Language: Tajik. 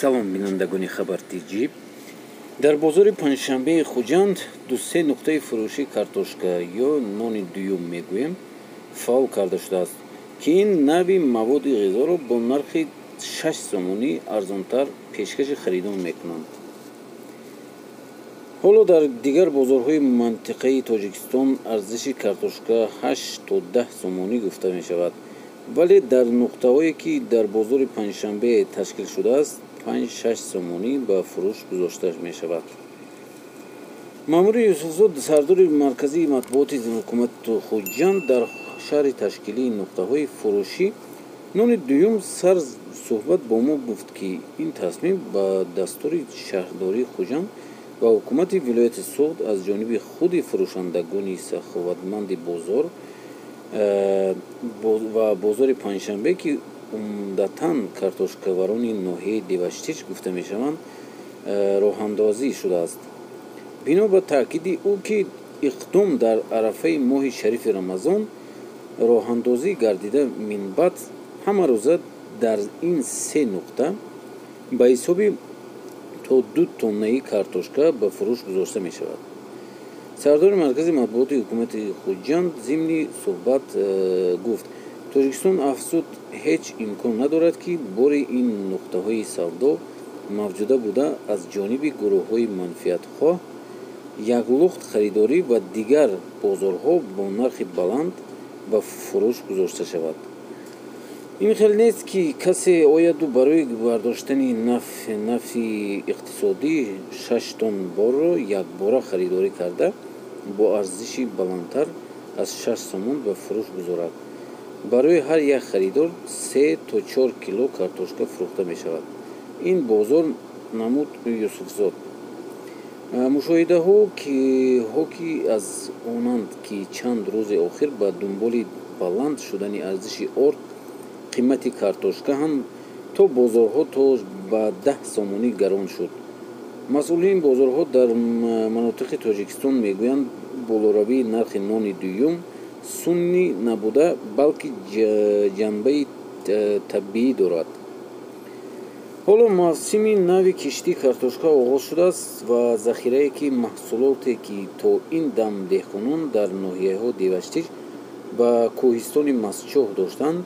Салом, бинандагони Хабар ТҷИ. Дар бозори Панҷшанбеи Хуҷанд ду-се нуқтаи фурӯши картошка ё нони дуюм мегӯем фаъол карда шудааст, ки ин нави маводи ғизоро бо нархи 6 сомонӣ арзонтар пешкаши харидон мекунанд. Ҳоло дар дигар бозорҳои мантиқаи Тоҷикистон арзиши картошка 8 то 10 сомонӣ гуфта мешавад, вале дар нуқтаҳое, ки дар бозори Панҷшанбе ташкил шудааст, 5-6 сомонӣ ба фурӯш гузошта мешавад. Маъмури Юсуфзод, сардори марказии матбуоти ҳукумати Хуҷанд, дар шаҳри ташкилии нуқтаҳои фурӯшӣ нони дуюм сар суҳбат бо мо гуфт, ки ин тасмим ба дастури шаҳрдории Хуҷанд ва ҳукумати вилояти Суғд аз ҷониби худи фурӯшандагони саховатманди бозор ва бозори Панҷшанбе, ки умдатан картошкаварони ноҳияи Деваштич гуфта мешаванд, роҳандозӣ шудааст. Бино ба таъкиди ӯ, ки иқдом дар арафаи моҳи шарифи Рамазон роҳандозӣ гардида, минбаъд ҳамарӯза дар ин се нуқта ба ҳисоби то 2 тоннаи картошка ба фурӯш гузошта мешавад. Сардори маркази матбуоти ҳукумати Хуҷанд зимни суҳбат гуфт. Тоҷикистон, афзуд, ҳеҷ имкон надорад, ки бори ин нуқтаҳои савдо мавҷуда буда, аз ҷониби гурӯҳҳои манфиатхоҳ яклухт харидорӣ ва дигар бозорҳо бо нархи баланд ба фурӯш гузошта шавад. Ин хел нест, ки касе ояду барои бардоштани нафъи иқтисодӣ 6 тонн борро якбора харидорӣ карда, бо арзиши баландтар аз 6 сомон ба фурӯш гузорад. Барои ҳар як харидор 3 то 4 кило картошка фурӯхта мешавад. Ин бозор, намуд Юсуфзод, мушоҳидаҳо ҳоки аз онанд, ки чанд рӯзи охир ба дунболи баланд шудани арзиши орд қимати картошка ҳам то бозорҳо то ба 10 сомонӣ гарон шуд. Масъулини бозорҳо дар манотиқи Тоҷикистон мегӯянд, болоравии нархи нони дуюм сунъӣ набуда, балки ҷанбаи табиӣ дорад. Ҳоло мавсими нави кишти картошка оғоз шудааст ва захирае ки маҳсулоте, ки то ин дам деҳқонон дар ноҳияҳо Деваштич ва кӯҳистони Мастчоҳ доштанд.